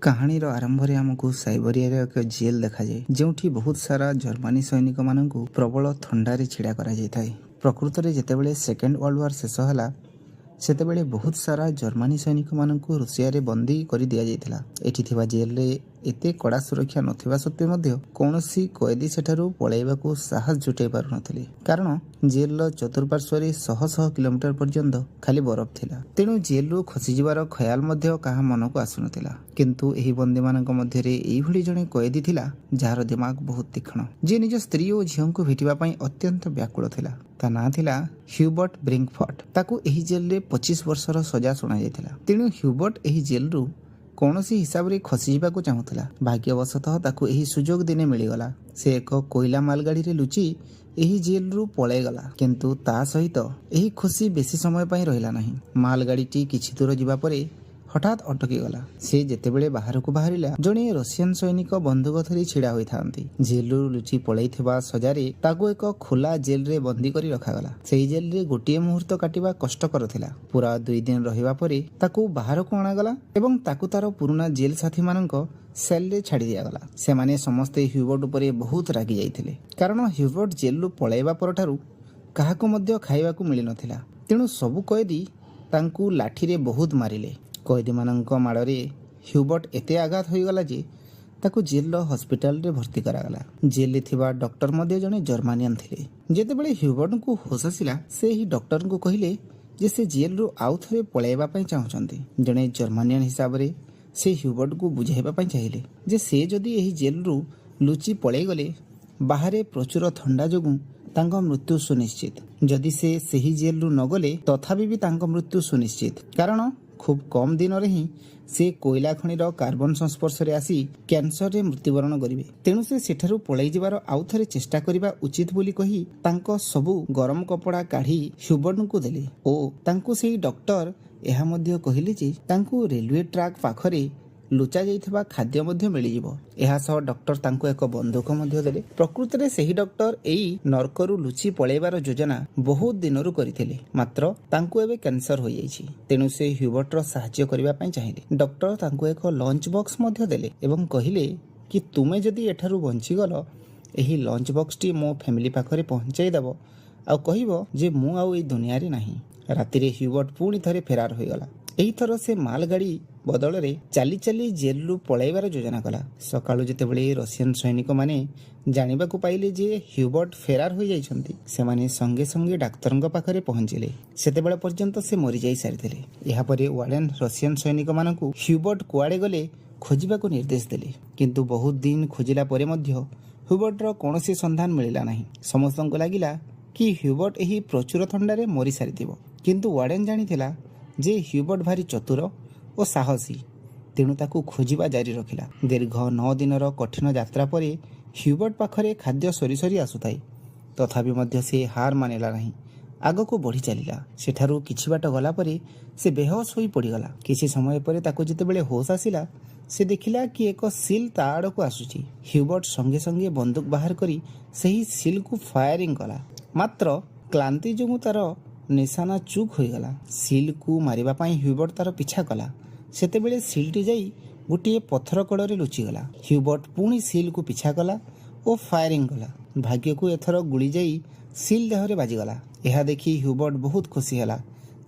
କାହାଣୀର ଆରମ୍ଭରେ ଆମକୁ ସାଇବେରିଆର ଏକ ଜେଲ୍ ଦେଖାଯାଏ, ଯେଉଁଠି ବହୁତ ସାରା ଜର୍ମାନୀ ସୈନିକମାନଙ୍କୁ ପ୍ରବଳ ଥଣ୍ଡାରେ ଛିଡ଼ା କରାଯାଇଥାଏ। ପ୍ରକୃତରେ ଯେତେବେଳେ ସେକେଣ୍ଡ ୱାର୍ଲଡ ୱାର୍ ଶେଷ ହେଲା, ସେତେବେଳେ ବହୁତ ସାରା ଜର୍ମାନୀ ସୈନିକମାନଙ୍କୁ ରୁଷିଆରେ ବନ୍ଦୀ କରି ଦିଆଯାଇଥିଲା। ଏଠି ଥିବା ଜେଲରେ ଏତେ କଡ଼ା ସୁରକ୍ଷା ନଥିବା ସତ୍ତ୍ୱେ ମଧ୍ୟ କୌଣସି କଏଦୀ ସେଠାରୁ ପଳାଇବାକୁ ସାହସ ଜୁଟାଇ ପାରୁନଥିଲେ, କାରଣ ଜେଲର ଚତୁଃପାର୍ଶ୍ୱରେ ଶହ ଶହ କିଲୋମିଟର ପର୍ଯ୍ୟନ୍ତ ଖାଲି ବରଫ ଥିଲା। ତେଣୁ ଜେଲରୁ ଖସିଯିବାର ଖୟାଲ ମଧ୍ୟ କାହା ମନକୁ ଆସୁନଥିଲା। କିନ୍ତୁ ଏହି ବନ୍ଦୀମାନଙ୍କ ମଧ୍ୟରେ ଏଇଭଳି ଜଣେ କଏଦୀ ଥିଲା, ଯାହାର ଦିମାଗ ବହୁତ ତୀକ୍ଷ୍ଣ, ଯିଏ ନିଜ ସ୍ତ୍ରୀ ଓ ଝିଅଙ୍କୁ ଭେଟିବା ପାଇଁ ଅତ୍ୟନ୍ତ ବ୍ୟାକୁଳ ଥିଲା। ତା ନାଁ ଥିଲା ହ୍ୟୁବର୍ଟ ବ୍ରିଙ୍କଫର୍ଟ। ତାକୁ ଏହି ଜେଲରେ 25 ବର୍ଷର ସଜା ଶୁଣାଯାଇଥିଲା। ତେଣୁ ହ୍ୟୁବର୍ଟ ଏହି ଜେଲରୁ କୌଣସି ହିସାବରେ ଖସିଯିବାକୁ ଚାହୁଁଥିଲା। ଭାଗ୍ୟବଶତଃ ତାକୁ ଏହି ସୁଯୋଗ ଦିନେ ମିଳିଗଲା। ସେ ଏକ କୋଇଲା ମାଲଗାଡ଼ିରେ ଲୁଚି ଏହି ଜେଲରୁ ପଳାଇଗଲା। କିନ୍ତୁ ତା ସହିତ ଏହି ଖୁସି ବେଶୀ ସମୟ ପାଇଁ ରହିଲା ନାହିଁ। ମାଲଗାଡ଼ିଟି କିଛି ଦୂର ଯିବା ପରେ ହଠାତ୍ ଅଟକିଗଲା। ସେ ଯେତେବେଳେ ବାହାରକୁ ବାହାରିଲା, ଜଣେ ରଷିଆନ ସୈନିକ ବନ୍ଧୁକ ଧରି ଛିଡ଼ା ହୋଇଥାନ୍ତି। ଜେଲରୁ ଲୁଚି ପଳାଇଥିବା ସଜାରେ ତାକୁ ଏକ ଖୋଲା ଜେଲରେ ବନ୍ଦୀ କରି ରଖାଗଲା। ସେହି ଜେଲରେ ଗୋଟିଏ ମୁହୂର୍ତ୍ତ କାଟିବା କଷ୍ଟକର ଥିଲା। ପୁରା 2 ଦିନ ରହିବା ପରେ ତାକୁ ବାହାରକୁ ଅଣାଗଲା ଏବଂ ତାକୁ ତାର ପୁରୁଣା ଜେଲ ସାଥୀମାନଙ୍କ ସେଲରେ ଛାଡ଼ି ଦିଆଗଲା। ସେମାନେ ସମସ୍ତେ ହ୍ୟୁବର୍ଟ ଉପରେ ବହୁତ ରାଗି ଯାଇଥିଲେ, କାରଣ ହ୍ୟୁବର୍ଟ ଜେଲରୁ ପଳାଇବା ପରଠାରୁ କାହାକୁ ମଧ୍ୟ ଖାଇବାକୁ ମିଳିନଥିଲା। ତେଣୁ ସବୁ କଏଦୀ ତାଙ୍କୁ ଲାଠିରେ ବହୁତ ମାରିଲେ। କଏଦୀମାନଙ୍କ ମାଡ଼ରେ ହ୍ୟୁବର୍ଟ ଏତେ ଆଘାତ ହୋଇଗଲା ଯେ ତାକୁ ଜେଲର ହସ୍ପିଟାଲରେ ଭର୍ତ୍ତି କରାଗଲା। ଜେଲରେ ଥିବା ଡକ୍ଟର ମଧ୍ୟ ଜଣେ ଜର୍ମାନିଆନ ଥିଲେ। ଯେତେବେଳେ ହ୍ୟୁବର୍ଟଙ୍କୁ ହୋସ ଆସିଲା, ସେ ଏହି ଡକ୍ଟରଙ୍କୁ କହିଲେ ଯେ ସେ ଜେଲରୁ ଆଉ ଥରେ ପଳାଇବା ପାଇଁ ଚାହୁଁଛନ୍ତି। ଜଣେ ଜର୍ମାନିଆନ ହିସାବରେ ସେ ହ୍ୟୁବର୍ଟକୁ ବୁଝାଇବା ପାଇଁ ଚାହିଁଲେ ଯେ ସେ ଯଦି ଏହି ଜେଲରୁ ଲୁଚି ପଳାଇଗଲେ, ବାହାରେ ପ୍ରଚୁର ଥଣ୍ଡା ଯୋଗୁଁ ତାଙ୍କ ମୃତ୍ୟୁ ସୁନିଶ୍ଚିତ। ଯଦି ସେ ସେହି ଜେଲରୁ ନଗଲେ, ତଥାପି ବି ତାଙ୍କ ମୃତ୍ୟୁ ସୁନିଶ୍ଚିତ, କାରଣ ଖୁବ୍ କମ୍ ଦିନରେ ହିଁ ସେ କୋଇଲା ଖଣିର କାର୍ବନ ସଂସ୍ପର୍ଶରେ ଆସି କ୍ୟାନ୍ସରରେ ମୃତ୍ୟୁବରଣ କରିବେ। ତେଣୁ ସେ ସେଠାରୁ ପଳାଇ ଯିବାର ଆଉ ଥରେ ଚେଷ୍ଟା କରିବା ଉଚିତ ବୋଲି କହି ତାଙ୍କ ସବୁ ଗରମ କପଡ଼ା କାଢ଼ି ହ୍ୟୁବର୍ଟଙ୍କୁ ଦେଲେ ଓ ତାଙ୍କୁ ସେହି ଡକ୍ଟର ଏହା ମଧ୍ୟ କହିଲେ ଯେ ତାଙ୍କୁ ରେଲୱେ ଟ୍ରାକ୍ ପାଖରେ ଲୁଚା ଯାଇଥିବା ଖାଦ୍ୟ ମଧ୍ୟ ମିଳିଯିବ। ଏହା ସହ ଡକ୍ଟର ତାଙ୍କୁ ଏକ ବନ୍ଧୁକ ମଧ୍ୟ ଦେଲେ। ପ୍ରକୃତରେ ସେହି ଡକ୍ଟର ଏଇ ନର୍କରୁ ଲୁଚି ପଳାଇବାର ଯୋଜନା ବହୁତ ଦିନରୁ କରିଥିଲେ, ମାତ୍ର ତାଙ୍କୁ ଏବେ କ୍ୟାନ୍ସର ହୋଇଯାଇଛି। ତେଣୁ ସେ ହ୍ୟୁବର୍ଟର ସାହାଯ୍ୟ କରିବା ପାଇଁ ଚାହିଁଲେ। ଡକ୍ଟର ତାଙ୍କୁ ଏକ ଲଞ୍ଚ ବକ୍ସ ମଧ୍ୟ ଦେଲେ ଏବଂ କହିଲେ କି ତୁମେ ଯଦି ଏଠାରୁ ବଞ୍ଚିଗଲ, ଏହି ଲଞ୍ଚ ବକ୍ସଟି ମୋ ଫ୍ୟାମିଲି ପାଖରେ ପହଞ୍ଚାଇ ଦେବ ଆଉ କହିବ ଯେ ମୁଁ ଆଉ ଏଇ ଦୁନିଆରେ ନାହିଁ। ରାତିରେ ହ୍ୟୁବର୍ଟ ପୁଣି ଥରେ ଫେରାର ହୋଇଗଲା। ଏଇଥର ସେ ମାଲଗାଡ଼ି ବଦଳରେ ଚାଲି ଚାଲି ଜେଲରୁ ପଳାଇବାର ଯୋଜନା କଲା। ସକାଳୁ ଯେତେବେଳେ ରଷିଆନ ସୈନିକମାନେ ଜାଣିବାକୁ ପାଇଲେ ଯେ ହ୍ୟୁବର୍ଟ ଫେରାର ହୋଇଯାଇଛନ୍ତି, ସେମାନେ ସଙ୍ଗେ ସଙ୍ଗେ ଡାକ୍ତରଙ୍କ ପାଖରେ ପହଞ୍ଚିଲେ। ସେତେବେଳେ ପର୍ଯ୍ୟନ୍ତ ସେ ମରିଯାଇ ସାରିଥିଲେ। ଏହାପରେ ୱାର୍ଡେନ ରଷିଆନ ସୈନିକମାନଙ୍କୁ ହ୍ୟୁବର୍ଟ କୁଆଡ଼େ ଗଲେ ଖୋଜିବାକୁ ନିର୍ଦ୍ଦେଶ ଦେଲେ। କିନ୍ତୁ ବହୁତ ଦିନ ଖୋଜିଲା ପରେ ମଧ୍ୟ ହ୍ୟୁବର୍ଟର କୌଣସି ସନ୍ଧାନ ମିଳିଲା ନାହିଁ। ସମସ୍ତଙ୍କୁ ଲାଗିଲା କି ହ୍ୟୁବର୍ଟ ଏହି ପ୍ରଚୁର ଥଣ୍ଡାରେ ମରିସାରିଥିବ। କିନ୍ତୁ ୱାର୍ଡେନ ଜାଣିଥିଲା ଯେ ହ୍ୟୁବର୍ଟ ଭାରି ଚତୁର ଓ ସାହସୀ, ତେଣୁ ତାକୁ ଖୋଜିବା ଜାରି ରଖିଲା। ଦୀର୍ଘ 9 ଦିନର କଠିନ ଯାତ୍ରା ପରେ ହ୍ୟୁବର୍ଟ ପାଖରେ ଖାଦ୍ୟ ସରି ସରି ଆସୁଥାଏ। ତଥାପି ମଧ୍ୟ ସେ ହାର ମାନିଲା ନାହିଁ, ଆଗକୁ ବଢ଼ି ଚାଲିଲା। ସେଠାରୁ କିଛି ବାଟ ଗଲା ପରେ ସେ ବେହୋସ ହୋଇ ପଡ଼ିଗଲା। କିଛି ସମୟ ପରେ ତାକୁ ଯେତେବେଳେ ହୋସ ଆସିଲା, ସେ ଦେଖିଲା କି ଏକ ସିଲ୍ ତା ଆଡ଼କୁ ଆସୁଛି। ହ୍ୟୁବର୍ଟ ସଙ୍ଗେ ସଙ୍ଗେ ବନ୍ଧୁକ ବାହାର କରି ସେହି ସିଲ୍କୁ ଫାୟାରିଂ କଲା। ମାତ୍ର କ୍ଳାନ୍ତି ଯୋଗୁଁ ତାର ନିଶାନା ଚୁକ୍ ହୋଇଗଲା। ସିଲ୍କୁ ମାରିବା ପାଇଁ ହ୍ୟୁବର୍ଟ ତାର ପିଛା କଲା। ସେତେବେଳେ ସିଲ୍ଟି ଯାଇ ଗୋଟିଏ ପଥର କଡ଼ରେ ଲୁଚିଗଲା। ହ୍ୟୁବର୍ଟ ପୁଣି ସିଲ୍କୁ ପିଛା କଲା ଓ ଫାୟାରିଂ କଲା। ଭାଗ୍ୟକୁ ଏଥର ଗୁଳି ଯାଇ ସିଲ୍ ଦେହରେ ବାଜିଗଲା। ଏହା ଦେଖି ହ୍ୟୁବର୍ଟ ବହୁତ ଖୁସି ହେଲା,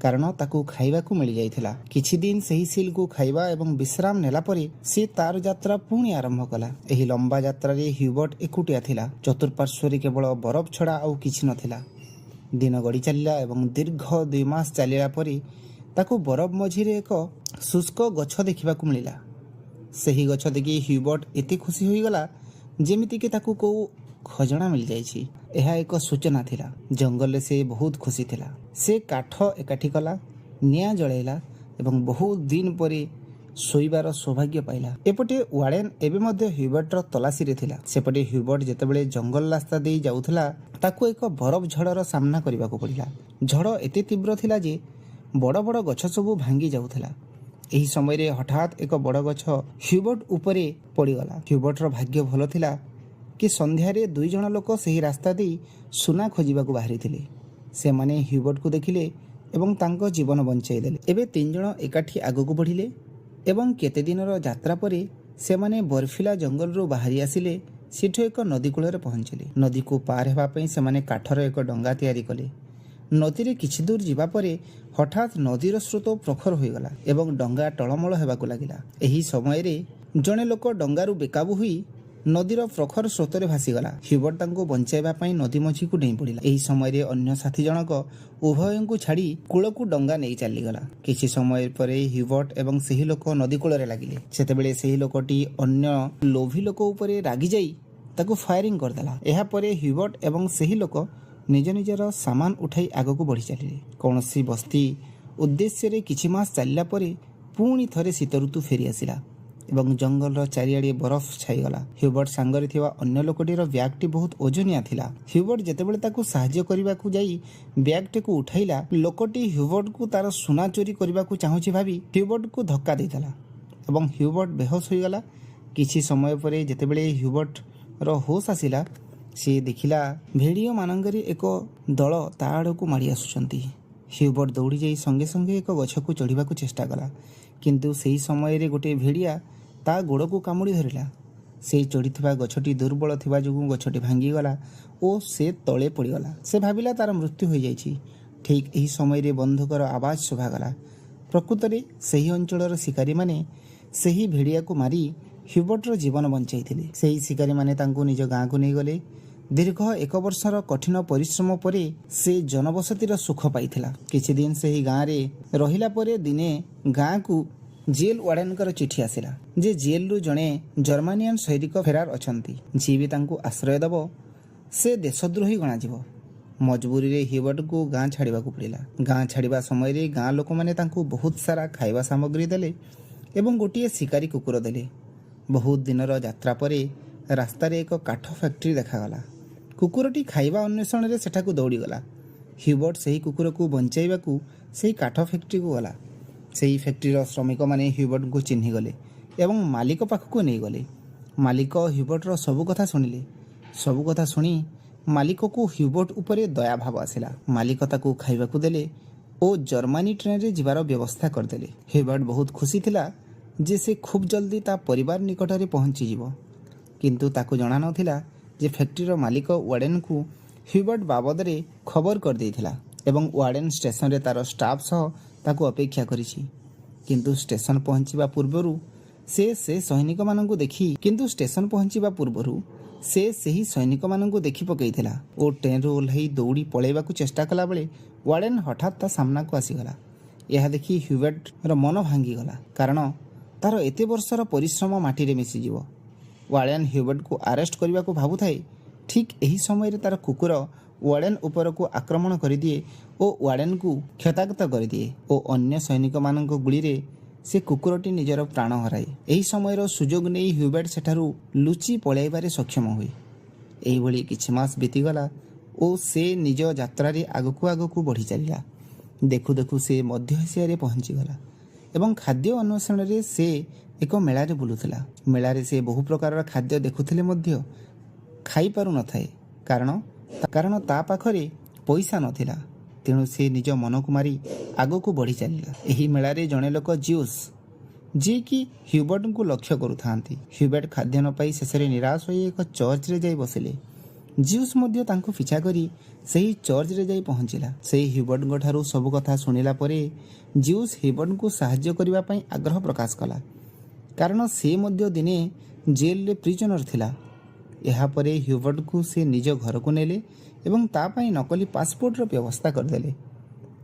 କାରଣ ତାକୁ ଖାଇବାକୁ ମିଳିଯାଇଥିଲା। କିଛି ଦିନ ସେହି ସିଲ୍କୁ ଖାଇବା ଏବଂ ବିଶ୍ରାମ ନେଲା ପରେ ସେ ତାର ଯାତ୍ରା ପୁଣି ଆରମ୍ଭ କଲା। ଏହି ଲମ୍ବା ଯାତ୍ରାରେ ହ୍ୟୁବର୍ଟ ଏକୁଟିଆ ଥିଲା। ଚତୁଃପାର୍ଶ୍ୱରେ କେବଳ ବରଫ ଛଡ଼ା ଆଉ କିଛି ନଥିଲା। ଦିନ ଗଡ଼ି ଚାଲିଲା ଏବଂ ଦୀର୍ଘ 2 ମାସ ଚାଲିଲା ପରେ ତାକୁ ବରଫ ମଝିରେ ଏକ ଶୁଷ୍କ ଗଛ ଦେଖିବାକୁ ମିଳିଲା। ସେହି ଗଛ ଦେଖି ହ୍ୟୁବର୍ଟ ଏତେ ଖୁସି ହୋଇଗଲା, ଯେମିତିକି ତାକୁ କୋଉ ଖଜଣା ମିଳିଯାଇଛି। ଏହା ଏକ ସୂଚନା ଥିଲା। ଜଙ୍ଗଲରେ ସେ ବହୁତ ଖୁସି ଥିଲା। ସେ କାଠ ଏକାଠି କଲା, ନିଆଁ ଜଳାଇଲା ଏବଂ ବହୁତ ଦିନ ପରେ ଶୋଇବାର ସୌଭାଗ୍ୟ ପାଇଲା। ଏପଟେ ୱାର୍ଡେନ ଏବେ ମଧ୍ୟ ହ୍ୟୁବର୍ଟର ତଲାସିରେ ଥିଲା। ସେପଟେ ହ୍ୟୁବର୍ଟ ଯେତେବେଳେ ଜଙ୍ଗଲ ରାସ୍ତା ଦେଇ ଯାଉଥିଲା, ତାକୁ ଏକ ବରଫ ଝଡ଼ର ସାମ୍ନା କରିବାକୁ ପଡ଼ିଲା। ଝଡ଼ ଏତେ ତୀବ୍ର ଥିଲା ଯେ ବଡ଼ ବଡ଼ ଗଛ ସବୁ ଭାଙ୍ଗି ଯାଉଥିଲା। ଏହି ସମୟରେ ହଠାତ୍ ଏକ ବଡ଼ ଗଛ ହ୍ୟୁବର୍ଟ ଉପରେ ପଡ଼ିଗଲା। ହ୍ୟୁବର୍ଟର ଭାଗ୍ୟ ଭଲ ଥିଲା କି ସନ୍ଧ୍ୟାରେ ଦୁଇ ଜଣ ଲୋକ ସେହି ରାସ୍ତା ଦେଇ ସୁନା ଖୋଜିବାକୁ ବାହାରିଥିଲେ। ସେମାନେ ହ୍ୟୁବର୍ଟକୁ ଦେଖିଲେ ଏବଂ ତାଙ୍କ ଜୀବନ ବଞ୍ଚାଇ ଦେଲେ। ଏବେ ତିନି ଜଣ ଏକାଠି ଆଗକୁ ବଢ଼ିଲେ। ଏବଂ କେତେ ଦିନର ଯାତ୍ରା ପରେ ସେମାନେ ବର୍ଫିଲା ଜଙ୍ଗଲରୁ ବାହାରି ଆସିଲେ। ସେଠୁ ଏକ ନଦୀ କୂଳରେ ପହଞ୍ଚିଲେ। ନଦୀକୁ ପାର ହେବା ପାଇଁ ସେମାନେ କାଠର ଏକ ଡଙ୍ଗା ତିଆରି କଲେ। ନଦୀରେ କିଛି ଦୂର ଯିବା ପରେ ହଠାତ୍ ନଦୀର ସ୍ରୋତ ପ୍ରଖର ହୋଇଗଲା ଏବଂ ଡଙ୍ଗା ଟଳମଳ ହେବାକୁ ଲାଗିଲା। ଏହି ସମୟରେ ଜଣେ ଲୋକ ଡଙ୍ଗାରୁ ବେକାବୁ ହୋଇ ନଦୀର ପ୍ରଖର ସ୍ରୋତରେ ଭାସିଗଲା। ହ୍ୟୁବର୍ଟ ତାଙ୍କୁ ବଞ୍ଚାଇବା ପାଇଁ ନଦୀ ମଝିକୁ ଡେଇଁ ପଡ଼ିଲା। ଏହି ସମୟରେ ଅନ୍ୟ ସାଥୀ ଜଣକ ଉଭୟଙ୍କୁ ଛାଡ଼ି କୂଳକୁ ଡଙ୍ଗା ନେଇ ଚାଲିଗଲା। କିଛି ସମୟ ପରେ ହ୍ୟୁବର୍ଟ ଏବଂ ସେହି ଲୋକ ନଦୀ କୂଳରେ ଲାଗିଲେ। ସେତେବେଳେ ସେହି ଲୋକଟି ଅନ୍ୟ ଲୋଭୀ ଲୋକ ଉପରେ ରାଗିଯାଇ ତାକୁ ଫାୟାରିଂ କରିଦେଲା। ଏହାପରେ ହ୍ୟୁବର୍ଟ ଏବଂ ସେହି ଲୋକ ନିଜ ନିଜର ସାମାନ ଉଠାଇ ଆଗକୁ ବଢ଼ି ଚାଲିଲେ। କୌଣସି ବସ୍ତି ଉଦ୍ଦେଶ୍ୟରେ କିଛି ମାସ ଚାଲିଲା ପରେ ପୁଣି ଥରେ ଶୀତ ଋତୁ ଫେରି ଆସିଲା ଏବଂ ଜଙ୍ଗଲର ଚାରିଆଡ଼େ ବରଫ ଛାଇଗଲା। ହ୍ୟୁବର୍ଟ ସାଙ୍ଗରେ ଥିବା ଅନ୍ୟ ଲୋକଟିର ବ୍ୟାଗଟି ବହୁତ ଓଜନିଆ ଥିଲା। ହ୍ୟୁବର୍ଟ ଯେତେବେଳେ ତାକୁ ସାହାଯ୍ୟ କରିବାକୁ ଯାଇ ବ୍ୟାଗଟିକୁ ଉଠାଇଲା, ଲୋକଟି ହ୍ୟୁବର୍ଟକୁ ତାର ସୁନା ଚୋରି କରିବାକୁ ଚାହୁଁଛି ଭାବି ହ୍ୟୁବର୍ଟକୁ ଧକ୍କା ଦେଇଦେଲା ଏବଂ ହ୍ୟୁବର୍ଟ ବେହୋସ ହୋଇଗଲା। କିଛି ସମୟ ପରେ ଯେତେବେଳେ ହ୍ୟୁବର୍ଟର ହୋସ୍ ଆସିଲା, ସେ ଦେଖିଲା ଭେଡ଼ିଆମାନଙ୍କର ଏକ ଦଳ ତା ଆଡ଼କୁ ମାଡ଼ି ଆସୁଛନ୍ତି। ହ୍ୟୁବର୍ଟ ଦୌଡ଼ି ଯାଇ ସଙ୍ଗେ ସଙ୍ଗେ ଏକ ଗଛକୁ ଚଢ଼ିବାକୁ ଚେଷ୍ଟା କଲା, କିନ୍ତୁ ସେହି ସମୟରେ ଗୋଟିଏ ଭେଡ଼ିଆ ତା ଗୋଡ଼କୁ କାମୁଡ଼ି ଧରିଲା। ସେ ଚଢ଼ିଥିବା ଗଛଟି ଦୁର୍ବଳ ଥିବା ଯୋଗୁଁ ଗଛଟି ଭାଙ୍ଗିଗଲା ଓ ସେ ତଳେ ପଡ଼ିଗଲା। ସେ ଭାବିଲା ତାର ମୃତ୍ୟୁ ହୋଇଯାଇଛି। ଠିକ୍ ଏହି ସମୟରେ ବନ୍ଧୁକର ଆବାଜ ଶୁଭାଗଲା। ପ୍ରକୃତରେ ସେହି ଅଞ୍ଚଳର ଶିକାରୀମାନେ ସେହି ଭେଡ଼ିଆକୁ ମାରି ହ୍ୟୁବର୍ଟର ଜୀବନ ବଞ୍ଚାଇଥିଲେ। ସେହି ଶିକାରୀମାନେ ତାଙ୍କୁ ନିଜ ଗାଁକୁ ନେଇଗଲେ। ଦୀର୍ଘ ଏକ ବର୍ଷର କଠିନ ପରିଶ୍ରମ ପରେ ସେ ଜନବସତିର ସୁଖ ପାଇଥିଲା। କିଛି ଦିନ ସେହି ଗାଁରେ ରହିଲା ପରେ ଦିନେ ଗାଁକୁ ଜେଲ୍ ୱାର୍ଡେନଙ୍କର ଚିଠି ଆସିଲା ଯେ ଜେଲ୍ରୁ ଜଣେ ଜର୍ମାନିଆନ ସୈନିକ ଫେରାର ଅଛନ୍ତି। ଯିଏ ବି ତାଙ୍କୁ ଆଶ୍ରୟ ଦେବ, ସେ ଦେଶଦ୍ରୋହୀ ଗଣାଯିବ। ମଜବୁରିରେ ହ୍ୟୁବର୍ଟଙ୍କୁ ଗାଁ ଛାଡ଼ିବାକୁ ପଡ଼ିଲା। ଗାଁ ଛାଡ଼ିବା ସମୟରେ ଗାଁ ଲୋକମାନେ ତାଙ୍କୁ ବହୁତ ସାରା ଖାଇବା ସାମଗ୍ରୀ ଦେଲେ ଏବଂ ଗୋଟିଏ ଶିକାରୀ କୁକୁର ଦେଲେ। ବହୁତ ଦିନର ଯାତ୍ରା ପରେ ରାସ୍ତାରେ ଏକ କାଠ ଫ୍ୟାକ୍ଟ୍ରି ଦେଖାଗଲା। କୁକୁରଟି ଖାଇବା ଅନ୍ୱେଷଣରେ ସେଠାକୁ ଦୌଡ଼ିଗଲା। ହ୍ୟୁବର୍ଟ ସେହି କୁକୁରକୁ ବଞ୍ଚାଇବାକୁ ସେହି କାଠ ଫ୍ୟାକ୍ଟ୍ରିକୁ ଗଲା। ସେହି ଫ୍ୟାକ୍ଟ୍ରିର ଶ୍ରମିକମାନେ ହ୍ୟୁବର୍ଟଙ୍କୁ ଚିହ୍ନିଗଲେ ଏବଂ ମାଲିକ ପାଖକୁ ନେଇଗଲେ। ମାଲିକ ହ୍ୟୁବର୍ଟର ସବୁ କଥା ଶୁଣିଲେ। ସବୁ କଥା ଶୁଣି ମାଲିକକୁ ହ୍ୟୁବର୍ଟ ଉପରେ ଦୟାଭାବ ଆସିଲା। ମାଲିକ ତାକୁ ଖାଇବାକୁ ଦେଲେ ଓ ଜର୍ମାନୀ ଟ୍ରେନରେ ଯିବାର ବ୍ୟବସ୍ଥା କରିଦେଲେ। ହ୍ୟୁବର୍ଟ ବହୁତ ଖୁସି ଥିଲା ଯେ ସେ ଖୁବ୍ ଜଲ୍ଦି ତା ପରିବାର ନିକଟରେ ପହଞ୍ଚିଯିବ। କିନ୍ତୁ ତାକୁ ଜଣା ନଥିଲା ଯେ ଫ୍ୟାକ୍ଟ୍ରିର ମାଲିକ ୱାର୍ଡେନକୁ ହ୍ୟୁବର୍ଟ ବାବଦରେ ଖବର କରିଦେଇଥିଲା ଏବଂ ୱାର୍ଡେନ ଷ୍ଟେସନରେ ତାର ଷ୍ଟାଫ୍ ସହ ତାକୁ ଅପେକ୍ଷା କରିଛି। କିନ୍ତୁ ଷ୍ଟେସନ ପହଞ୍ଚିବା ପୂର୍ବରୁ ସେ ସେହି ସୈନିକମାନଙ୍କୁ ଦେଖି ପକାଇଥିଲା ଓ ଟ୍ରେନରୁ ଓହ୍ଲାଇ ଦୌଡ଼ି ପଳାଇବାକୁ ଚେଷ୍ଟା କଲାବେଳେ ୱାର୍ଡେନ ହଠାତ୍ ତା ସାମ୍ନାକୁ ଆସିଗଲା। ଏହା ଦେଖି ହ୍ୟୁବର୍ଟର ମନ ଭାଙ୍ଗିଗଲା, କାରଣ ତାର ଏତେ ବର୍ଷର ପରିଶ୍ରମ ମାଟିରେ ମିଶିଯିବ। ୱାର୍ଡେନ ହ୍ୟୁବର୍ଟକୁ ଆରେଷ୍ଟ କରିବାକୁ ଭାବୁଥାଏ, ଠିକ୍ ଏହି ସମୟରେ ତାର କୁକୁର ୱାର୍ଡେନ ଉପରକୁ ଆକ୍ରମଣ କରିଦିଏ ଓ ୱାର୍ଡେନକୁ କ୍ଷତାକ୍ତ କରିଦିଏ ଓ ଅନ୍ୟ ସୈନିକମାନଙ୍କ ଗୁଳିରେ ସେ କୁକୁରଟି ନିଜର ପ୍ରାଣ ହରାଏ। ଏହି ସମୟର ସୁଯୋଗ ନେଇ ହ୍ୟୁବର୍ଟ ସେଠାରୁ ଲୁଚି ପଳାଇବାରେ ସକ୍ଷମ ହୁଏ। ଏହିଭଳି କିଛି ମାସ ବିତିଗଲା ଓ ସେ ନିଜ ଯାତ୍ରାରେ ଆଗକୁ ଆଗକୁ ବଢ଼ି ଚାଲିଲା। ଦେଖୁ ଦେଖୁ ସେ ମଧ୍ୟ ଏସିଆରେ ପହଞ୍ଚିଗଲା ଏବଂ ଖାଦ୍ୟ ଅନ୍ୱେଷଣରେ ସେ ଏକ ମେଳାରେ ବୁଲୁଥିଲା। ମେଳାରେ ସେ ବହୁ ପ୍ରକାରର ଖାଦ୍ୟ ଦେଖୁଥିଲେ ମଧ୍ୟ ଖାଇପାରୁନଥାଏ, କାରଣ ତା ପାଖରେ ପଇସା ନଥିଲା। ତେଣୁ ସେ ନିଜ ମନକୁ ମାରି ଆଗକୁ ବଢ଼ି ଚାଲିଲା। ଏହି ମେଳାରେ ଜଣେ ଲୋକ ଜିଉସ୍, ଯିଏକି ହ୍ୟୁବର୍ଟଙ୍କୁ ଲକ୍ଷ୍ୟ କରୁଥାନ୍ତି। ହ୍ୟୁବର୍ଟ ଖାଦ୍ୟ ନ ପାଇ ଶେଷରେ ନିରାଶ ହୋଇ ଏକ ଚର୍ଚ୍ଚରେ ଯାଇ ବସିଲେ। ଜିଉସ୍ ମଧ୍ୟ ତାଙ୍କୁ ପିଛା କରି ସେହି ଚର୍ଚ୍ଚରେ ଯାଇ ପହଞ୍ଚିଲା। ସେହି ହ୍ୟୁବର୍ଟଙ୍କ ଠାରୁ ସବୁ କଥା ଶୁଣିଲା ପରେ ଜିଉସ୍ ହ୍ୟୁବର୍ଟଙ୍କୁ ସାହାଯ୍ୟ କରିବା ପାଇଁ ଆଗ୍ରହ ପ୍ରକାଶ କଲା, କାରଣ ସେ ମଧ୍ୟ ଦିନେ ଜେଲରେ ପ୍ରିଜନର ଥିଲା। ଏହାପରେ ହ୍ୟୁବର୍ଟଙ୍କୁ ସେ ନିଜ ଘରକୁ ନେଲେ ଏବଂ ତା ପାଇଁ ନକଲି ପାସପୋର୍ଟର ବ୍ୟବସ୍ଥା କରିଦେଲେ।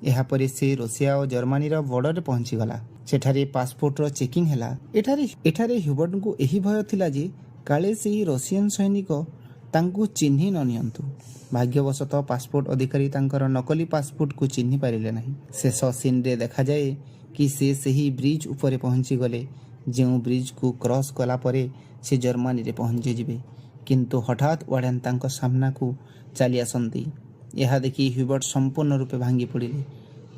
ଏହାପରେ ସେ ରୁଷିଆ ଓ ଜର୍ମାନୀର ବର୍ଡରରେ ପହଞ୍ଚିଗଲା। ସେଠାରେ ପାସପୋର୍ଟର ଚେକିଂ ହେଲା। ଏଠାରେ ହ୍ୟୁବର୍ଟଙ୍କୁ ଏହି ଭୟ ଥିଲା ଯେ କାଳେ ସେହି ରଷିଆନ ସୈନିକ ତାଙ୍କୁ ଚିହ୍ନି ନ ନିଅନ୍ତୁ। ଭାଗ୍ୟବଶତଃ ପାସପୋର୍ଟ ଅଧିକାରୀ ତାଙ୍କର ନକଲି ପାସପୋର୍ଟକୁ ଚିହ୍ନି ପାରିଲେ ନାହିଁ। ଶେଷ ସିନ୍ରେ ଦେଖାଯାଏ କି ସେ ସେହି ବ୍ରିଜ୍ ଉପରେ ପହଞ୍ଚିଗଲେ, ଯେଉଁ ବ୍ରିଜ୍କୁ କ୍ରସ୍ କଲା ପରେ ସେ ଜର୍ମାନୀରେ ପହଞ୍ଚିଯିବେ। କିନ୍ତୁ ହଠାତ୍ ୱାର୍ଡେନ ତାଙ୍କ ସାମ୍ନାକୁ ଚାଲି ଆସନ୍ତି। ଏହା ଦେଖି ହ୍ୟୁବର୍ଟ ସମ୍ପୂର୍ଣ୍ଣ ରୂପେ ଭାଙ୍ଗି ପଡ଼ିଲେ।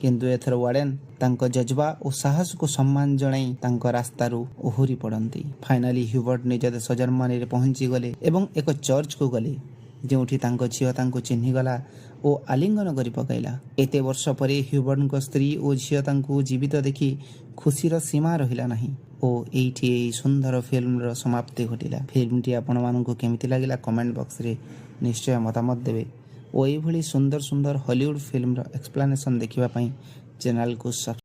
କିନ୍ତୁ ଏଥର ୱାର୍ଡେନ ତାଙ୍କ ଜଜବା ଓ ସାହସକୁ ସମ୍ମାନ ଜଣାଇ ତାଙ୍କ ରାସ୍ତାରୁ ଓହରି ପଡ଼ନ୍ତି। ଫାଇନାଲି ହ୍ୟୁବର୍ଟ ନିଜ ଦେଶ ଜର୍ମାନୀରେ ପହଞ୍ଚିଗଲେ ଏବଂ ଏକ ଚର୍ଚ୍ଚକୁ ଗଲେ, ଯେଉଁଠି ତାଙ୍କ ଝିଅ ତାଙ୍କୁ ଚିହ୍ନିଗଲା ଓ ଆଲିଙ୍ଗନ କରି ପକାଇଲା। ଏତେ ବର୍ଷ ପରେ ହ୍ୟୁବର୍ଟଙ୍କ ସ୍ତ୍ରୀ ଓ ଝିଅ ତାଙ୍କୁ ଜୀବିତ ଦେଖି ଖୁସିର ସୀମା ରହିଲା ନାହିଁ। ଓ ଏଇଠି ଏହି ସୁନ୍ଦର ଫିଲ୍ମର ସମାପ୍ତି ଘଟିଲା। ଫିଲ୍ମଟି ଆପଣମାନଙ୍କୁ କେମିତି ଲାଗିଲା, କମେଣ୍ଟ ବକ୍ସରେ ନିଶ୍ଚୟ ମତାମତ ଦେବେ ଓ ଏଇଭଳି ସୁନ୍ଦର ସୁନ୍ଦର ହଲିଉଡ଼ ଫିଲ୍ମର ଏକ୍ସପ୍ଲାନେସନ୍ ଦେଖିବା ପାଇଁ ଚ୍ୟାନେଲକୁ ସବସ୍କ୍ରାଇବ୍